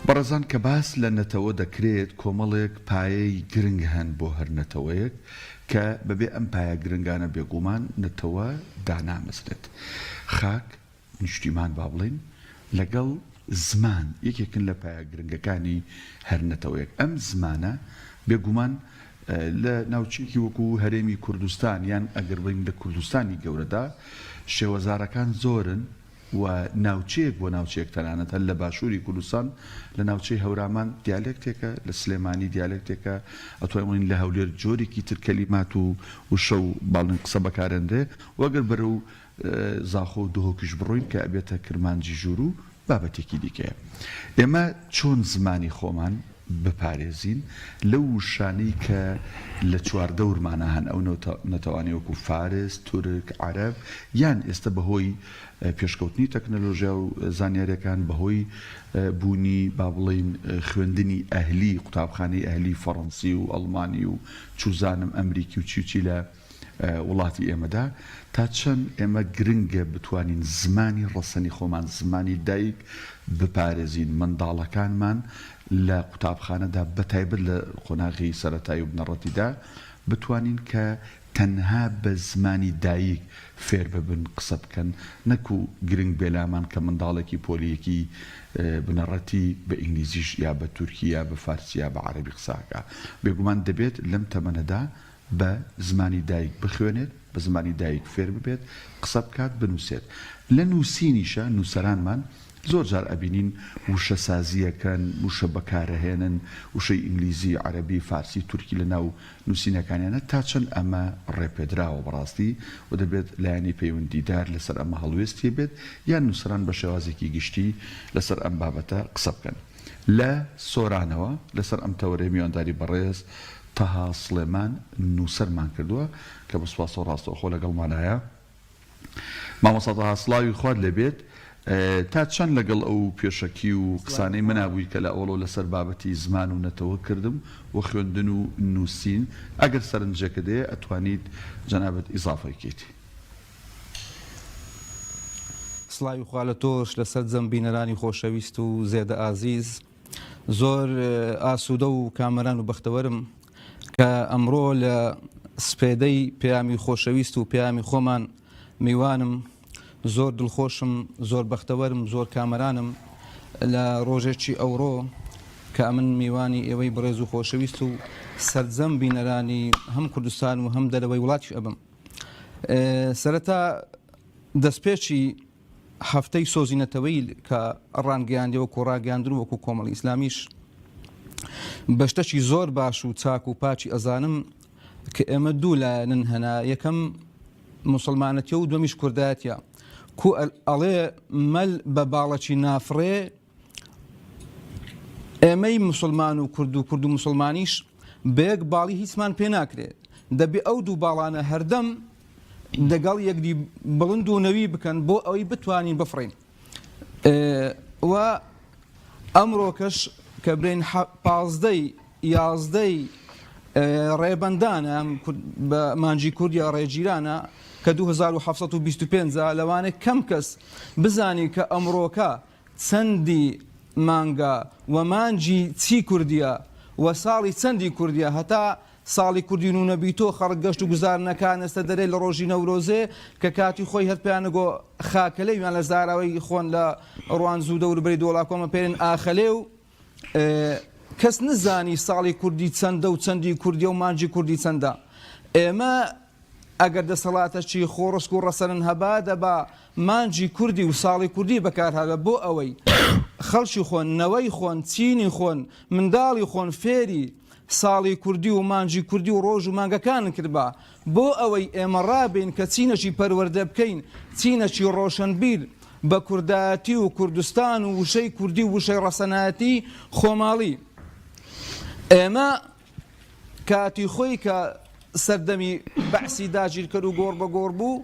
بەڕێزان کە باس لە نەتەوە دەکرێت کۆمەڵێک پایەی گرنگ هەن بۆ هەر نەتەوەیەک کە بەبێ ئەم پایە گرنگانە بێگوومان نەتەوە دانامەزرێت. خاک، نیشتیمان با بڵێین، لەگەڵ زمان یەکێکن لە پایە گرنگەکانی هەر نەتەوەیەک. ئەم زمانە بێگوومان لە ناوچەیەکی وەکو هەرێمی کوردستان یان ئەگەر بڵێین لە کوردستانی گەورەدا شێوەزارەکان زۆرن، و ناوچەیەک بۆ ناوچەیەک تەنانەت هەر لە باشووری کوردستان لە ناوچەی هەورامان دیالێکتێکە، لە سلێمانی دیالێکتێکە، ئەتوانین بڵێین لە هەولێر جۆرێکی تر کەلیمات و وشە و باڵین قسە بەکارێنرێ و ئەگەر بەرەو زاخۆ و دهۆکیش بڕۆین کە ئەبێتە کرمانجی ژووروو بابەتێکی دیکەیە. ئێمە چۆن زمانی خۆمان بپارێزین لەو وشانەی کە لە چواردەورمانا هەن، ئەو نەتەوانەی وەکو فارس، تورک، عەرەب یان ئێستە بەهۆی پێشکەوتنی تەکنەلۆژیا و زانیاریەکان، بەهۆی بوونی با بڵێین خوێندنی ئەهلی، قوتابخانەی ئەهلی فەڕەنسی و ئەڵمانی و چوزانم ئەمریکی و چی و چی لە وڵاتی ئێمەدا تا چەند ئێمە گرنگە بتوانین زمانی ڕەسەنی خۆمان، زمانی دایک بپارێزین، منداڵەکانمان لە قوتابخانەدا بەتایبەت لە قۆناغی سەرەتایی و بنەڕەتیدا بتوانین کە تەنها بە زمانی دایک فێر ببن قسە بکەن نەکو گرنگ بێ لامان کە منداڵێکی پۆلیەکی بنەڕەتی بە ئینگلیزیش یا بە تورکی یا بە فارسی یا بە عەرەبی قسە ئەکا بێگومان دەبێت لەم تەمەنەدا بە زمانی دایک بخوێنێت، بە زمانی دایک فێر ببێت، قسە بکات، بنووسێت. لە نووسینیشا نووسەرانمان زۆر جار ئەبینین وشەسازییەکەن، وشە بەکارئەهێنن، وشەی ئینگلیزی، عەرەبی، فارسی، تورکی لە ناو نووسینەکانیانە، تا چەند ئەمە ڕێپێدراوە بەڕاستی و دەبێت لایەنی پەیوەندیدار لەسەر ئەمە هەڵوێستی هەبێت یان نووسەران بە شێوازێکی گشتی لەسەر ئەم بابەتە قسە بکەن. لە سۆرانەوە لەسەر ئەم تەوەرەی میوانداری بەڕێز تەها سڵێمان نووسەرمان کردووە کە بە سوپاسەوە ڕاستەوخۆ لەگەڵمانایە. مامۆستا تەها سڵاوی خوات لێبێت تا چەند لەگەڵ ئەو پێشەکی و قسانەی منا بووی کە لە ئەوەڵەوە لەسەر بابەتی زمان و نەتەوە کردم و خوێندن و نووسین ئەگەر سەرنجێکت هەیە ئەتوانیت جەنابت ئیزافەی کەیت. سڵاوی خوا لە تۆش لە سەرجەم بینەرانی خۆشەویست و زێدە ئازیز. زۆر ئاسوودە و کامەران و بەختەوەرم کە ئەمڕۆ لە سپێدەی پەیامی خۆشەویست و پەیامی خۆمان میوانم. زۆر دڵخۆشم، زۆر بەختەوەرم، زۆر کامەرانم لە ڕۆژێکی ئەوڕۆ کە ئەمن میوانی ئێوەی بەڕێز و خۆشەویست و سەرجەم بینەرانی هەم کوردستان و هەم دەرەوەی وڵاتیش ئەبم. سەرەتا دەستپێکی هەفتەی سۆزی نەتەوەی کە ڕانگەیاندی وەکو ڕاگەیاندن وەکو کۆمەڵی ئیسلامیش بە شتەکی زۆر باش و چاک و پاکی ئەزانم کە ئێمە دوو لایەنن هەنا یەکەم موسڵمانەتیە و دومیش کوردایەتە کو ئەڵێ مەل بە باڵەکی نافڕێ ئێمەی موسڵمان و کورد و کورد و موسڵمانیش بە یەک باڵی هیچمان پێ ناکرێت دەبێ ئەو دوو باڵانە هەردەم دەگەڵ یەکدی بڵند و نەوی بکەن بۆ ئەوەی بتوانین بفڕین و ئەمڕۆکەش کە برێن پازدەی یازدەی ڕێبەندانە بە مانجی کورد یا ڕێگیرانە کە 2725 لەوانەیە کەم کەس بزانی کە ئەمڕۆکە چەندی مانگە و مانگی چی کوردیە و ساڵی چەندی کوردیە هەتا ساڵی کوردی نوو نەبیتۆ خەڵک گەشت و گوزار نەکانەستە دەرێ لە ڕۆژی نەورۆزێ کە کاتی خۆی هەر پێیانەگۆ خاکەلێو یان لە زاراوەی خۆن لە ڕواندز و دەوروبەری دۆڵاکۆمە پێرێن ئاخەلێو کەس نزانی ساڵی کوردی چەندە و چەندی کوردیە و مانگی کوردی چەندە ئێمە ئەگەر دەسەڵاتەکی خۆڕسک و ڕەسەنن هەبا دەبا مانگی کوردی و ساڵی کوردی بەکار هابێ بۆ ئەوەی خەڵکی خۆن، نەوەی خۆن، چینی خۆن، منداڵی خۆن فێری ساڵی کوردی و مانگی کوردی و ڕۆژ و مانگەکانن کردبا بۆ ئەوەی ئێمە ڕابێین کە چینەکی پەروەردە بکەین چینەکی ڕۆشەنبیر بە کوردایەتی و کوردستان و وشەی کوردی و وشەی ڕەسەنایەتی خۆماڵی ئێمە کاتی خۆی کە سەردەمی بەعسی داگیرکەر و گۆڕ بە گۆڕ بوو،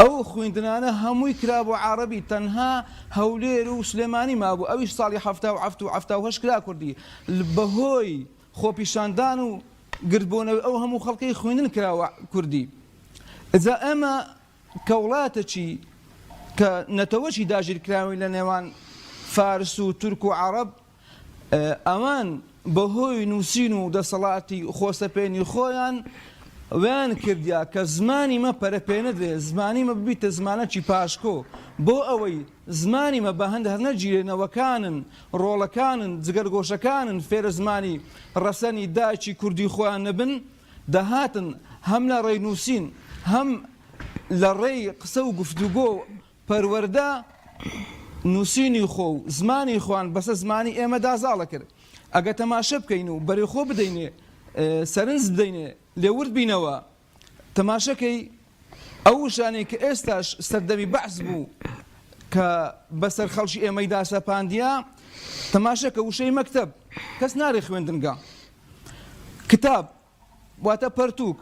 ئەو خویندنانە هەمووی کرابوو عەڕەبی، تەنها هەولێر و سلێمانی مابوو، ئەویش ساڵی 77 و 78 کرا کوردی، بەهۆی خۆپیشاندان و گردبوونەوەی ئەو هەموو خەڵکەی خویندن کراوە کوردی. ئجا ئێمە کە وڵاتەکی کە نەتەوەکی داگیرکراوین لە نێوان فارس و تورک و عەڕەب. ئەوان بەهۆی نووسین و دەسەڵاتی خۆسەپێنی خۆیان ویان کردیا کە زمانی مە پەرە پێنەدرێ، زمانی مە ببیتە زمانەکی پاشکۆ، بۆ ئەوەی زمانی مە بە هەند هەرنەگیرێ نەوەکانن، ڕۆڵەکانن، جگەرگۆشەکانن فێرە زمانی ڕەسەنی دایکی کوردی خۆیان نەبن، دەهاتن هەم لە ڕێی نووسین هەم لە ڕێی قسە و گفتوگۆ و پەروەردە نووسینی خۆ و زمانی خۆیان بەسەر زمانی ئێمەدا زاڵ ئەکرد. ئەگەر تەماشە بکەین و بەرەی خۆ بدەینێ، سەرنج بدەینێ، لێ ورد بینەوە، تەماشەکەی ئەو وشانەی کە ئێستاش سەردەمی بەعس بوو کە بەسەر خەڵکی ئێمەیدا سەپاندیە، تەماشەکە وشەی مەکتەب، کەس نارێ خوێندنگە، کتاب، واتە پەرتووک،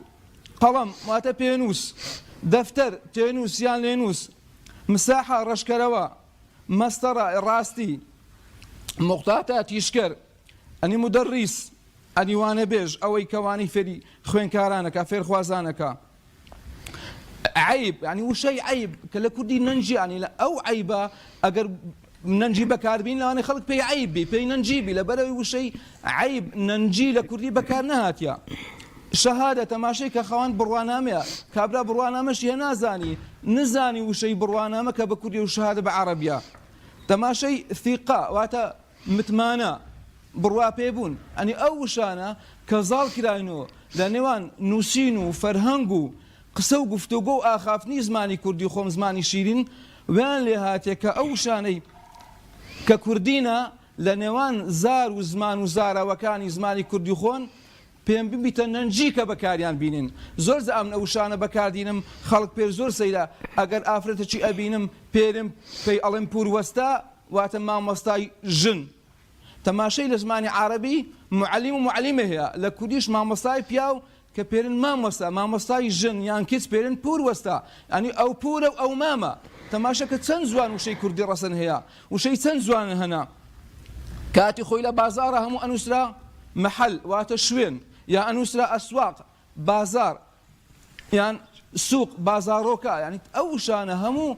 قەڵەم واتە پێنووس، دەفتەر، تێنووس یان لێنووس، مساحە، ڕەشکەرەوە، مەستەڕە، ڕاستی، موقتاتە، تیژکەر، ئەنی مودەڕیس، ئەنی وانەبێژ، ئەوەی کە وانەی فێری خوێندکاران ئەکا، فێرخوازان ئەکا. عەیب، یانی وشەی عەیب کە لە کوردی نەنگی یانی لە ئەو عەیبە ئەگەر نەنگی بەکاربین لەوانەیە خەڵک پێی عەیب بی پێی نەنگی بی لەبەرئەوەی وشەی عەیب نەنگی لە کوردی بەکار نەهاتیە. شەهادە تەماشەی کە خاوەن بڕوانامەیە کابرا بڕوانامەشی هەیە نازانی نزانی وشەی بڕوانامە کە بە کوردی و شەهادە بە عەڕەبیە. تەماشەی ثیقە واتە متمانە، بڕوا پێ بوون، یانی ئەو وشانە کە زاڵ کراینۆ لە نێوان نووسین و فەرهەنگ و قسە و گفتوگۆ و ئاخافتنی زمانی کوردی خۆم زمانی شیرین ویان لێ هاتێ کە ئەو وشانەی کە کوردینە لە نێوان زار و زمان و زاراوەکانی زمانی کوردی خۆن پێم ببیتە نەنجی کە بەکاریان بینین زۆر جا ئەمن ئەو وشانە بەکار دینم خەڵک پێر زۆر سەیرە ئەگەر ئافرەتەکی ئەبینم پێرم پێی ئەڵێم پور وەستا واتە مامۆستای ژن تەماشەی لە زمانی عارەبی معلم و معلمە هەیە لە کوردیش مامۆستای پیاو کە پێرن مامۆستا مامۆستای ژن یان کچ پێرن پور وەستا یانی ئەو پورە و ئەو مامە تەماشە کە چەند جوان وشەی کوردی ڕەسەن هەیە وشەی چەند جوان هەنە کاتی خۆی لە بازاڕا هەموو ئەنووسرا محل واتە شوێن یا ئەنووسرا ئەسواق بازاڕ یان سوق بازاڕۆکە یانی ئەو وشانە هەموو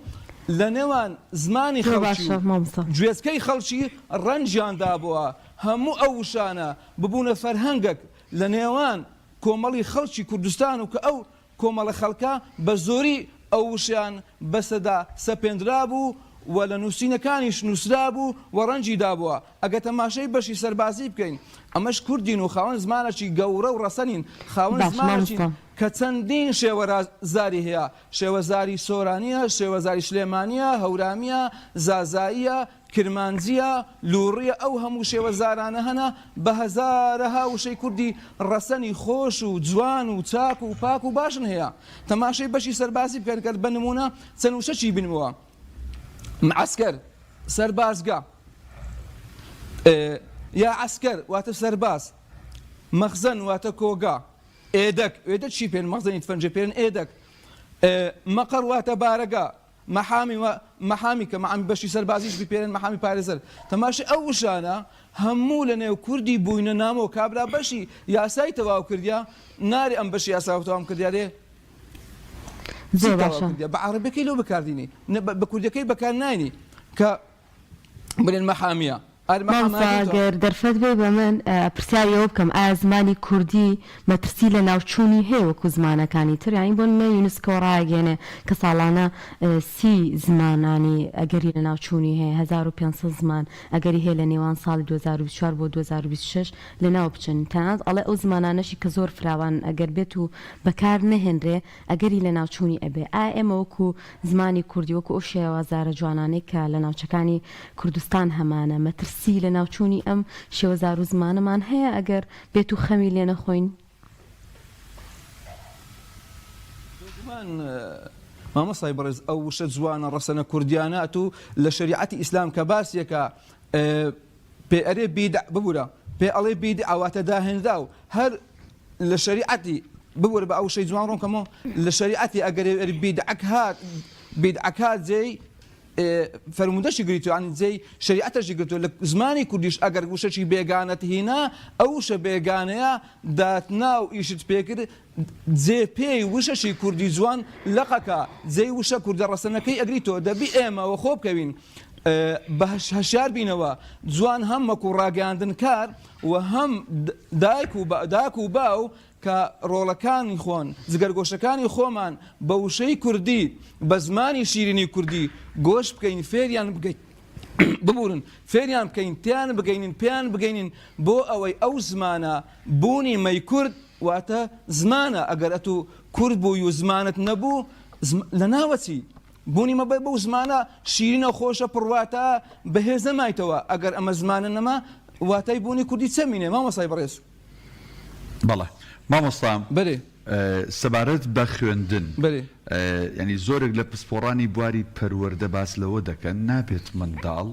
لە نێوان زمانی زۆر خەڵکی باشە و مامۆستا. گوێچکەی خەڵکی ڕەنگیان دابووە هەموو ئەو وشانە ببوونە فەرهەنگەک لە نێوان کۆمەڵی خەڵکی کوردستان و کە ئەو کۆمەڵە خەڵکە بە زۆری ئەو وشەیان بەسەدا سەپێندرابوو و لە نووسینەکانیش نووسرابوو و ڕەنگی دابووە. ئەگەر تەماشای بەشی سەربازی بکەین، ئەمەش کوردین و خاوەن زمانێکی گەورە و ڕەسەنین، خاوەن باش زمانێکین مامۆستا. کە چەندین شێوەزاری هەیە، شێوەزاری سۆرانییە، شێوەزاری سلێمانییە، هەورامییە، زازاییە، کرمانجییە، لوڕییە، ئەو هەموو شێوەزارانە هەنە، بە هەزارەها وشەی کوردی ڕەسەنی خۆش و جوان و چاک و پاک و باشن هەیە. تەماشای بەشی سەربازی بکەن گەر بە نموونە چەند وشەکی بینمەوە، معەسکەر، سەربازگە، یا عەسکەر واتە سەرباز، مەخزەن واتە کۆگا، ئێدەک، ئێدەک چی پێن مەخزەنی تفەنجە پێن ئێدەک، مەقەڕ واتە بارەگا، مەحامی و مەحامی کە مەحامی بەشی سەربازیش بی پێرێن مەحامی پارێزەر تەماشای ئەو وشانە هەموو لە نێو کوردی بووینە نامۆ کابرا بەشی یاسای تەواو کردیا نارێ ئەم بەشی یاسا تەواوم کردیا رێ چی زۆر تەواو باشە. کردیا بە عەڕەبیەکەی لۆ بەکاردینی نە بە کوردیەکەی بەکار ناینی کە بلێن مەحامیە ئەر مامۆستا مەحامادی تەواو. گەر دەرفەت بەی بە من پرسیاری ئەوە بکەم ئایا زمانی کوردی مەترسی لە ناوچوونی هەیە وەکو زمانەکانی تر یانی بۆ نمونە یونسکۆ ڕایەگەیەنێ کە ساڵانە سی زمانانی ئەگەری لە ناوچوونی هەیە 1500 زمان ئەگەری هەیە لە نێوان ساڵی 2024 بۆ 2026 لە ناو بچن تەنانەت ئەڵێ ئەو زمانانەشی کە زۆر فراوانن ئەگەر بێت و بەکار نەهێنرێ ئەگەری لەناوچوونی ئەبێ. ئایا ئێمە وەکو زمانی کوردی، وەکو ئەو شێوازارە جوانانەی کە لە ناوچەکانی کوردستان هەمانە، مەترسی لەناوچوونی ئەم شێوەزار و زمانەمان هەیە ئەگەر بێتو خەمی لێ نەخۆین؟ بێگومان مامۆستای بەڕێز ئەو وشە جوانە ڕەسەنە کوردیانە ئەتوو لە شەریعەتی ئیسلام کە باسیەکە پێ ئەرێ بیدع ببورە پێ ئەڵێ بیدعە واتە داهێنراو هەر لە شەریعەتی ببورە بە ئەو وشەی جوان ڕوون کەمەوە لە شەریعەتی ئەگەر بیدعەک هات بیدعەک هات جێی فەرموودەشی گریتوە یانی جێی شەریعەتەشی گرتووە لە زمانی کوردیش ئەگەر وشەکی بێگانەت هینا ئەو وشە بێگانەیە داتنا و ئیشت پێکرد جێ پێی وشەشی کوردی جوان لەقەکە جێی وشە کوردە ڕەسەنەکەی ئەگریتەوە دەبی ئێمە وەخۆ بکەوین. بە هەشیار بینەوە جوان هەم وەکو ڕاگەیاندنکار و هەم دایک و داک و باو کە ڕۆڵەکانی خۆن جگەرگۆشەکانی خۆمان بە وشەی کوردی بە زمانی شیرینی کوردی گۆش بکەین فێریان بکەین ببورن فێریان بکەین تیان بگەینین پێیان بگەینین بۆ ئەوەی ئەو زمانە بوونی مەی کورد واتە زمانە ئەگەر ئەتوو کورد بووی و زمانت نەبوو لەناوەچی بوونی مەبە بەو زمانە شیرینە خۆشە پڕواتە بەهێز نەمایتەوە ئەگەر ئەمە زمانە نەما واتای بوونی کوردی چەمینێ مامۆستای بەڕێز. بەڵێ مامۆستا بەرێ. سەبارەت بە خوێندن بەرێ. یانی زۆرێک لە پسپۆڕانی بواری پەروەردە باس لەوە دەکەن نابێت منداڵ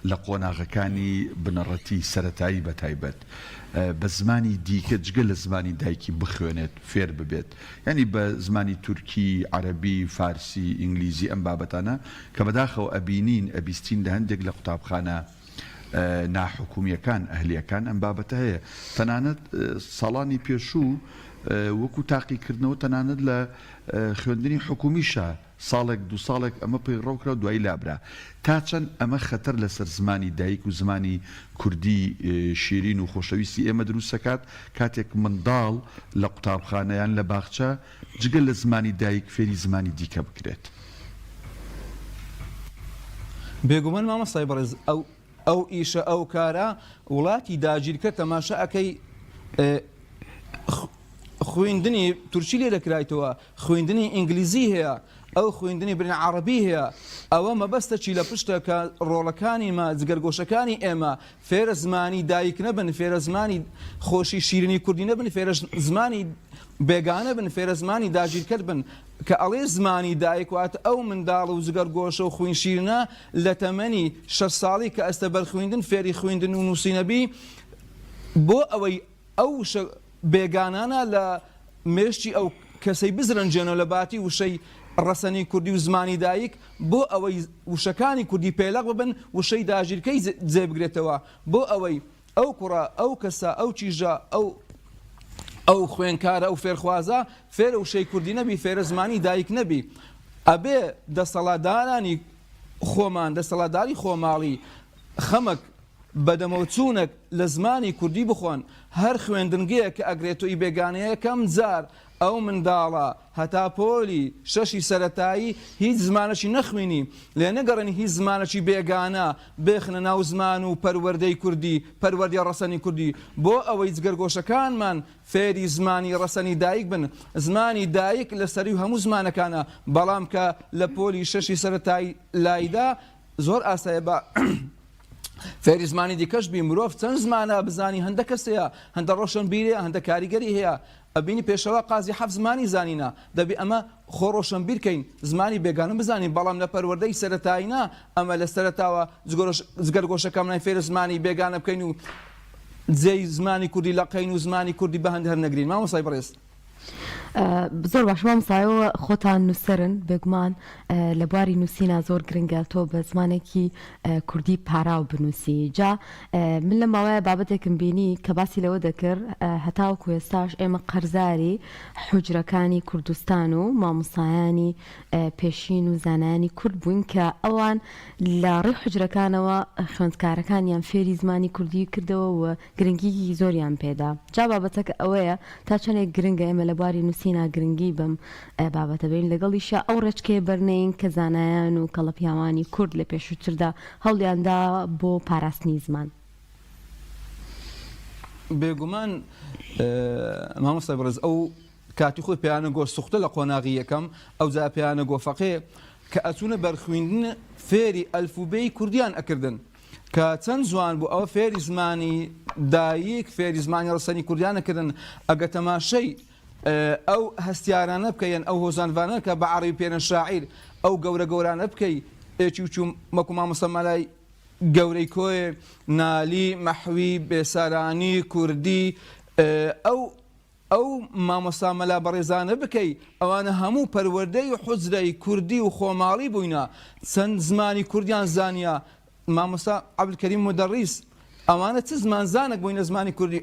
لە قۆناغەکانی بنەڕەتی سەرەتایی بە تایبەت بە زمانی دیکە جگە لە زمانی دایکی بخوێنێت فێر ببێت یانی بە زمانی تورکی، عەرەبی، فارسی، ئینگلیزی ئەم بابەتانە کە بەداخەوە ئەبینین ئەبیستین لە هەندێک لە قوتابخانە ناحکومییەکان، ئەهلییەکان ئەم بابەتە هەیە. تەنانەت ساڵانی پێشوو وەکو تاقیکردنەوە تەنانەت لە خوێندنی حکومیشا ساڵێک دوو ساڵێک ئەمە پەیڕەو کرا و دوایی لابرا. تا چەند ئەمە خەتەر لەسەر زمانی دایک و زمانی کوردی شیرین و خۆشەویستی ئێمە دروست دەکات کاتێک منداڵ لە قوتابخانە یان لە باخچە جگە لە زمانی دایک فێری زمانی دیکە بکرێت. بێگومان مامۆستای بەڕێز ئەو ئەو ئیشە ئەو کارە وڵاتی داگیرکەر تەماشا ئەکەی خویندنی تورکی لێ دەکرایتەوە خویندنی ئینگلیزی هەیە ئەو خویندنی برین عەڕەبی هەیە ئەوە مەبەستە چی لە پشتە کە ڕۆڵەکانی مە جگەرگۆشەکانی ئێمە فێرە زمانی دایک نەبن فێرە زمانی خۆشی شیرینی کوردی نەبن فێرە زمانی بێگانە بن فێرە زمانی داگیرکەر بن کە ئەڵێ زمانی دایک واتە ئەو منداڵ و جگەرگۆشە و خوین شیرنە لە تەمەنی شەش ساڵی کە ئەستە بەر خویندن فێری خویندن و نووسینەبی بۆ ئەوەی ئەو وشە بێگانانە لە مێشکی ئەو کەسەی بزرنجێنەوە لە باتی وشەی ڕەسەنی کوردی و زمانی دایک بۆ ئەوەی وشەکانی کوردی پێلەق ببن وشەی داگیرکەی جێ بگرێتەوە بۆ ئەوەی ئەو کوڕە ئەو کەسە ئەو کیژە ئەو ئەو خوێنکارە ئەو فێرخوازە فێرە وشەی کوردی نەبی فێرە زمانی دایک نەبی ئەبێ دەسەڵاتدارانی خۆمان دەسەڵاتداری خۆماڵی خەمک بەدەمەوچوونەک لە زمانی کوردی بخۆن، هەر خوێندنگەیەک کە ئەگرێتۆ ئی بێگانەیە یەکەم جار ئەو منداڵە هەتا پۆلی شەشی سەرەتایی هیچ زمانەکی نەخوینی لێ نەگەڕێن هیچ زمانەکی بێگانە بێخنە ناو زمان و پەروەردەی کوردی پەروەردەی ڕەسەنی کوردی بۆ ئەوەی جگەرگۆشەکانمان فێری زمانی ڕەسەنی دایک بن زمانی دایک لە سەروی هەموو زمانەکانە بەڵام کە لە پۆلی شەشی سەرەتایی لایدا زۆر ئاسایە بە فێری زمانی دیکەش بی مرۆڤ چەند زمانە بزانی هەندە کەس هەیە هەندە ڕۆشنبیرەیە هەندە کاریگەری هەیە ئەبینی پێشەوا قازی حەف زمانی زانینە دەبی ئەمە خۆ ڕۆشنبیر کەین زمانی بێگانە بزانین بەڵام لە پەروەردەی سەرەتایی نا ئەمە لە سەرەتاوە جگەرگۆشەکەمنای فێرە زمانی بێگانە بکەین و جێی زمانی کوردی لەقەین و زمانی کوردی بەهەند هەرنەگرین مامۆستای بەڕێز. زۆر باش مامۆستا ئێوە خۆتان نووسەرن بێگومان لە بواری نووسینا زۆر گرنگە تۆ بە زمانێکی کوردی پاراو بنووسی جا من لە ماوەیە بابەتێکم بینی کە باسی لەوە دەکرد هەتاوەکو ئێستاش ئێمە قەرزاری حوجرەکانی کوردستان و مامۆستایانی پێشین و زانایانی کورد بووین کە ئەوان لە ڕێی حوجرەکانەوە خوێندکارەکانیان فێری زمانی کوردی کردەوە و گرنگیی زۆریان پێدا. جا بابەتەکە ئەوەیە تا چەندێک گرنگە ئێمە لە بواری نووسینا گرنگی بەم بابەتە بەین، لەگەڵیشیا ئەو ڕێچکەیە بەرنێین کە زانایان و کەڵەپیاوانی کورد لە پێشووتردا هەوڵیان دا بۆ پاراستنی زمان. بێگومان مامۆستای بەڕێز ئەو کاتی خۆی پێیانە گۆ سوختە لە قۆناغی یەکەم ئەوجا پێیانە گۆ فەقێ کە ئەچوونە بەر خویندن فێری ئەلفوبێی کوردیان ئەکردن کە چەند جوان بوو ئەوە فێری زمانی دایک فێری زمانی ڕەسەنی کوردیان ئەکردن ئەگە تەماشەی ئەو هەستیارانە بکەی یان ئەو هۆزانڤانە کە بە عەڕەبی پێنە شاعیر ئەو گەورە گەورانە بکەی ئێکی و چوو مەکو مامۆستا مەلای گەورەی کۆیێ نالی مەحوی بێسارانی کوردی ئەو ئەو مامۆستا مەلا بەڕێزانە بکەی ئەوانە هەموو پەروەردەی حوجرەی کوردی و خۆماڵی بووینە چەند زمانی کوردیان زانیە مامۆستا عەبدولکەریم مودەڕیس ئەوانە چ زمانزانەک بووینە زمانی کوردی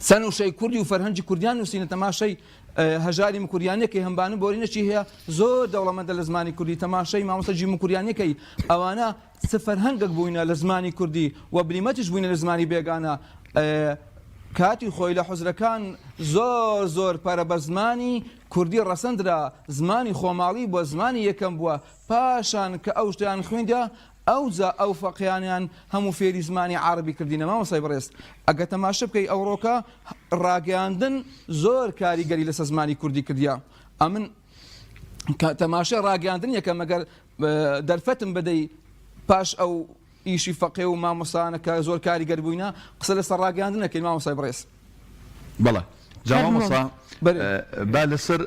چەند وشەی کوردی و فەرهەنگی کوردیان نووسینە تەماشای. هەژاری مکوریانیەکەی هەمبانو بۆرینەکی هەیە زۆر دەوڵەمەندە لە زمانی کوردی تەماشای مامۆستا جی مکوریانیەکەی ئەوانە چ فەرهەنگەک بووینە لە زمانی کوردی و بلیمەتیش بووینە لە زمانی بێگانە کاتی خۆی لە حوجرەکان زۆر زۆر پەرە بە زمانی کوردی ڕەسەندرا زمانی خۆماڵی بووە زمانی یەکەم بووە پاشان کە ئەو شتیان خوێندە ئەوجا ئەو فەقێیانیان هەموو فێری زمانی عارەبی کردینە مامۆستای بەڕێز ئەگەر تەماشە بکەی ئەوڕۆکە ڕاگەیاندن زۆر کاریگەری لەسەر زمانی کوردی کردیە ئەمن کە تەماشای ڕاگەیاندن یەکەم ئەگەر دەرفەتم بدەی پاش ئەو ئیشی فەقێ و مامۆستانە کە زۆر کاریگەر بووینە قسە لەسەر ڕاگەیاندن نەکەین مامۆستای بەڕێز. بەڵێ جا مامۆستا با لەسەر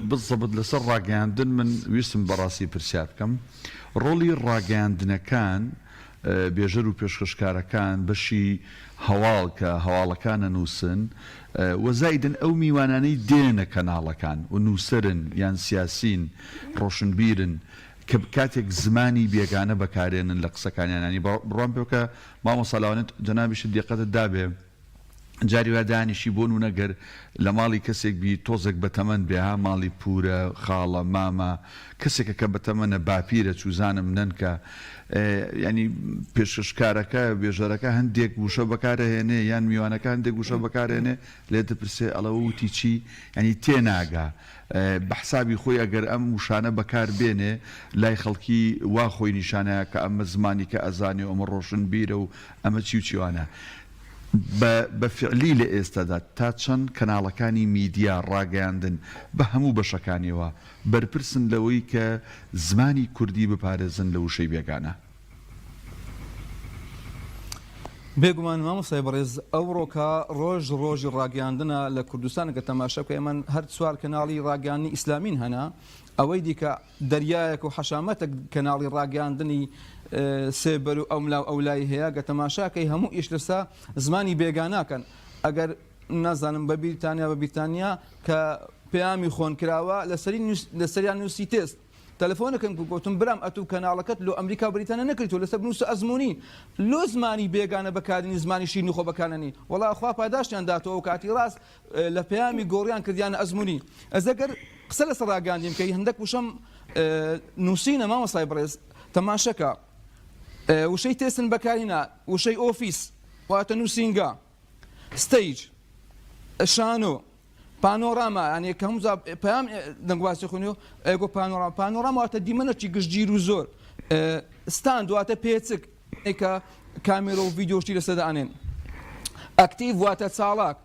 بزەبت لەسەر ڕاگەیاندن من ویستم بەڕاستی پرسیار بکەم ڕۆڵی ڕاگەیاندنەکان بێژەر و پێشکەشکارەکان بەشی هەواڵ کە هەواڵەکان ئەنووسن و زایدن ئەو میوانانەی دێنە کەناڵەکان و نووسەرن یان سیاسین ڕۆشنبیرن کە کاتێک زمانی بێگانە بەکارێنن لە قسەکانیان ینی بڕوام پێ بکە مامۆستا لەوانەیە جەنابیشت دیقەتت دابێ جاری وا دانیشی بۆ نمونە گەر لە ماڵی کەسێک بی تۆزێک بەتەمەن بێ ها ماڵی پورە خاڵە مامە کەسێکە کە بەتەمەنە باپیرە چوزانم نەنکە یانی پێشکەشکارەکە بێژەرەکە هەندێک وشە بەکارەهێنێ یان میوانەکە هەندێک وشە بەکارێنێ لێت دەپرسێ ئەڵێ وتی چی یانی تێناگا بە حسابی خۆی ئەگەر ئەم وشانە بەکار بێنێ لای خەڵکی وا خۆی نیشانەیە کە ئەمە زمانی کە ئەزانێ و ئەمە ڕۆشنبیرە و ئەمە چی و چیوانە بە بە فیعلی لە ئێستادا تا چەند کەناڵەکانی میدیا، ڕاگەیاندن بە هەموو بەشەکانیەوە بەرپرسن لەوەی کە زمانی کوردی بپارێزن لە وشەی بێگانە؟ بێگومان مامۆستای بەڕێز ئەوڕۆکە ڕۆژ ڕۆژی ڕاگەیاندنە لە کوردستان گەر تەماشا بکەی ئەمن هەر چوار کەناڵی ڕاگەیاندنی ئیسلامین هەنە ئەوەی دیکە دەریایەک و حەشامەتەک کەناڵی ڕاگەیاندنی سێبەر و ئەوملا و ئەولای هەیە گە تەماشاکەی هەموو ئیش لەسە زمانی بێگاناکەن ئەگەر نازانم بە بیرتانیا بە بیرتانیا کە پەیامی خۆن کراوە لەسەری لەسەریان نووسی تێست تەلەفۆنەکەم کرد گوتم برام ئەتوو کەناڵەکەت لۆ ئەمریکا و بریتانیا نەکردی تۆ لەسەر بنووسە ئەزموونی لۆ زمانی بێگانە بەکارنی زمانی شیرینی خۆ بەکارنەنی وەڵا خوا پاداشتیان داتەوە ئەو کاتی ڕاست لە پەیامی گۆڕیان کردیانە ئەزموونی ئەز ئەگەر قسە لەسەر ڕاگەیاندین بکەی هەندەک وشەم نووسینە مامۆستای بەڕێز تەماشەکە وشەی تێستن بەکارهینا وشەی office واتە نووسینگە stage شانۆ پانۆراما یانی کە هەموو جا پەیام دەنگواسی خوێنی و ئەیگۆ پانۆراما پانۆراما واتە دیمەنێکی گشتگیر و زۆر stand واتە پێچک کە کامێرە و ڤیدیۆ شتی لەسەر دانێن active واتە چاڵاک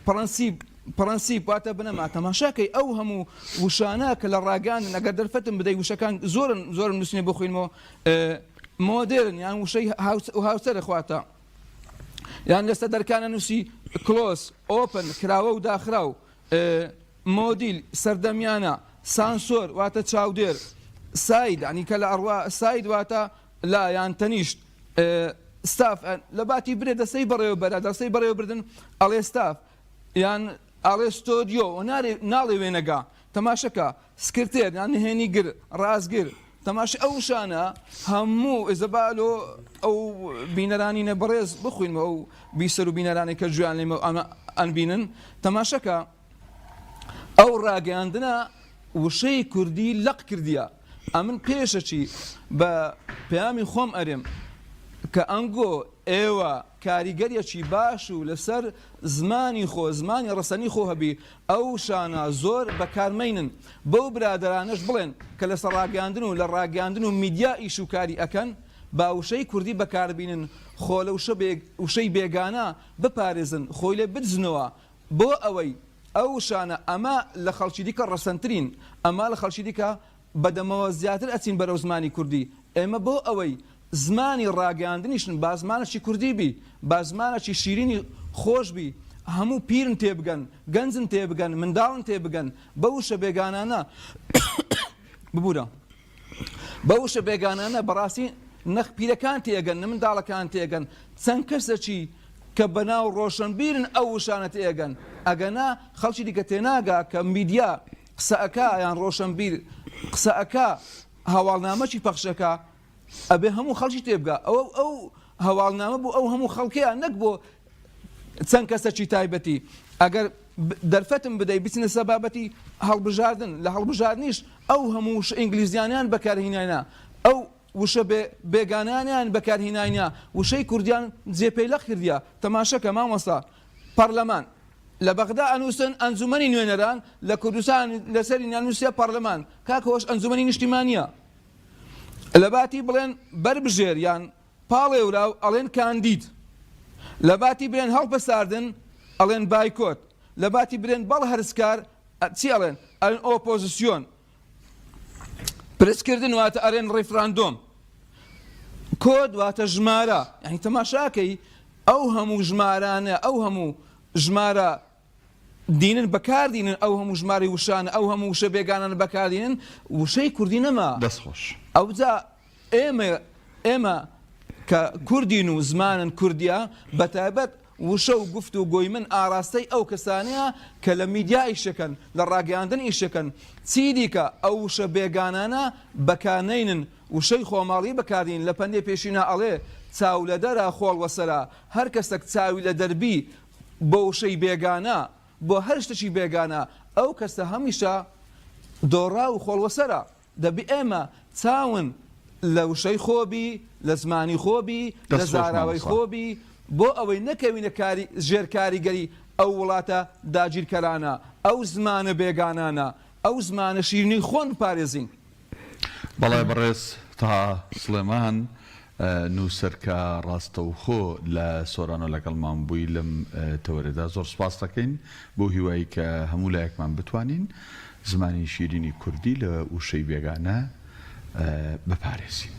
پرەنسیپ پرەنسیپ واتە بنەما تەماشاکەی ئەو هەموو وشانە کە لە ڕاگەیاندن ئەگەر دەرفەتم بدەی وشەکان زۆرن زۆرم نووسینە بۆ خوێنمەوە مۆدێرن یان وشەی هاوسەرە خواتە یان لەسەر دەرکانە نووسی close، open، کراوە و داخراو، مۆدیل، سەردەمیانە، سانسۆر واتە چاودێر، side یانی کە لە ئەڕوا side واتە لا یان تەنیشت، ستاف لە باتی برێ دەستەی بەڕێوەبەرە دەستەی بەڕێوەبردن ئەڵێ ستاف یان ئەڵێ ستۆدیۆ و ناڵێ وێنەگا تەماشەکە سکرتێر یان نهێنی گر، ڕازگر، تەماشای ئەو وشانە هەموو ئێستا با لۆ ئەو بینەرانینە بەڕێز بخوینمەوە ئەو بیسەر و بینەرانەی کە گوێیان لێمە و ئەمە ئەنبینن تەماشەکە ئەو ڕاگەیاندنە وشەی کوردی لەق کردیە ئەمن پێشەکی بە پەیامی خۆم ئەرێم کە ئەنگۆ ئێوە کاریگەریەکی باش و لەسەر زمانی خۆ زمانی ڕەسەنی خۆ هەبی ئەو وشانە زۆر بەکار مەینن بەو برادەرانەش بڵێن کە لەسەر ڕاگەیاندن و لە ڕاگەیاندن و میدیا ئیش و کاری ئەکەن با وشەی کوردی بەکاربینن خۆ لە وشەی بێگانە بپارێزن خۆی لێ بدزنەوە بۆ ئەوەی ئەو وشانە ئەمە لە خەڵکی دیکە ڕەسەنترین ئەمە لە خەڵکی دیکە بەدەمەوە زیاتر ئەچین بەرەو زمانی کوردی ئێمە بۆ ئەوەی زمانی ڕاگەیاندنیشن با زمانەکی کوردی بی با زمانەکی شیرینی خۆش بی هەموو پیرن تێبگەن گەنجن تێبگەن منداڵن تێبگەن بەو وشە بێگانانە ببورە بەو وشە بێگانانە بەڕاستی نەخ پیرەکان تێگەن نە منداڵەکان تێگەن چەند کەسەکی کە بەناو ڕۆشنبیرن ئەو وشانە تێگەن ئەگەنا خەڵکی دیکە تێناگا کە میدیا قسە ئەکا یان ڕۆشنبیر قسە ئەکا هەواڵنامەکی پەخش ئەکا ئەبێ هەموو خەڵکی تێبگا ئەوە ئەو هەواڵنامە بۆ ئەو هەموو خەڵکەیە نەک بۆ چەند کەسەکی تایبەتی ئەگەر. دەرفەتم بدەی بچینە سەر بابەتی هەڵبژاردن، لە هەڵبژاردنیش ئەو هەموو وشە ئینگلیزیانەیان بەکارهیناینا، ئەو وشە بێ بێگانانەیان بەکارهیناینا، وشەی کوردیان جێ پێی لەق کردیە، تەماشەکە مامۆستا پەڕلەمان لە بەغدا ئەنووسن ئەنجومەنی نوێنەران، لە کوردستان لەسەری نانووسیە پەڕلەمان، کاکە ئەوەش ئەنجومەنی نیشتیمانیە، لەباتی بڵێن بەربژێر یان پاڵێوراو ئەڵێن کاندید، لەباتی برێن هەڵپەساردن ئەڵێن بایکۆت، لەباتی برێن بەڵ هەرزکار چی ئەڵێن؟ ئەڵێن ئۆپۆزسیۆن، پرسکردن واتە ئەرێن ڕیفراندۆم، کۆد واتە ژمارە، یانی تەماشاکەی ئەو هەموو ژمارانە ئەو هەموو ژمارە دینن بەکار دینن ئەو هەموو ژمارەی وشانە ئەو هەموو وشە بێگانانە بەکار دینن وشەی کوردی نەما. دەست خۆش. ئەوجا ئێمە ئێمە کە کوردین و زمانن کوردیە بەتایبەت وشە و گفت و گۆی من ئاراستەی ئەو کەسانەیە کە لە میدیا ئیشەکەن لە ڕاگەیاندن ئیشەکەن چیدیکە ئەو وشە بێگانانە بەکارنەینن وشەی خۆماڵی بەکاردین لە پەندێ پێشینا ئەڵێ چاو لە دەرا خۆڵ وەسەرا هەر کەسەک چاوی لە دەربی بۆ وشەی بێگانە، بۆ هەر شتێکی بێگانە، ئەو کەسە هەمیشە دۆڕاو و خۆڵوەسەرە. دەبی ئێمە چاون لە وشەی خۆ بی، لە زمانی خۆ بی، لە دەست خۆش زاراوەی مامۆستا. خۆ بی، بۆ ئەوەی نەکەوینە کاری ژێر کاریگەری ئەو وڵاتە داگیرکەرانە، ئەو زمانە بێگانانە، ئەو زمانە شیرینەی خۆن بپارێزین. بەڵێ بەڕێز تەها سڵێمان نووسەر کە ڕاستەوخۆ لە سۆرانەوە لەگەڵمان بووی لەم تەوەرەدا زۆر سوپاست دەکەین بەو هیوای کە هەموو لایەکمان بتوانین زمانی شیرینی کوردی لە وشەی بێگانە بپارێزین.